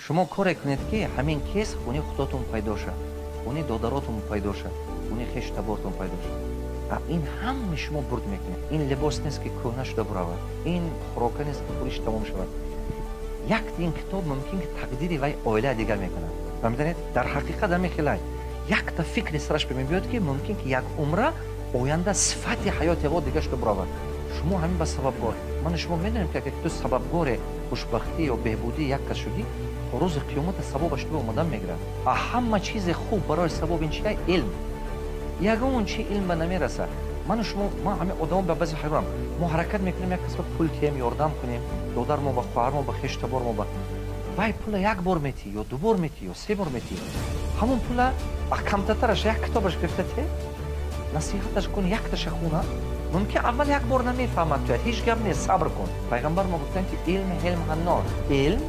Шумо коре кунед, ки ҳамин кес хуни худотон пайдо шад, хуни додаротон пайдо шад, хуни хешу табортон пайдо шад. Ин ҳама шумо бурд мекунед. Ин либос нест, ки кӯҳна шуда буравад, ин хӯрока нест, ки хӯриш тамом шавад. Як ин китоб мумкин, ки тақдири вай оилаи дигар мекунад. Фаҳмиданед? Дар ҳақиқат ҳамин хелай якта фикри сараш мебиёд, ки мумкин ки як умра оянда сифати ҳаёти во дигар шуда буравад. Шумо ҳамин ба сабабгор. Ману шумо медонем, ки агар ту сабабгори хушбахтӣ ё беҳбудии як кас шудӣ, то рӯзи қиёмата савобаш ту омадан мегирад. А ҳама чизе хуб барои савоб ин чия? Илм. Ягон чи илм ба намерасад. Ману шумо, ман ҳамин одамо ба баъзе ҳайронам. Мо ҳаракат мекунем, як касба пул тием, ёрдам кунем додармо ба, хоҳармо ба, хештабормо ба. Вай пула як бор метӣ ё ду бор метӣ ё се бор метӣ. Ҳамон пула камтатараш як китобаш гирифта те, насиҳаташ кун, якташа хуна. Мумкин, аввал як бор намефаҳмад туят, ҳеҷ гап нест, сабр кун. Пайғамбар мо гуфтанд, ки илм ҳилм ҳаннор, илм.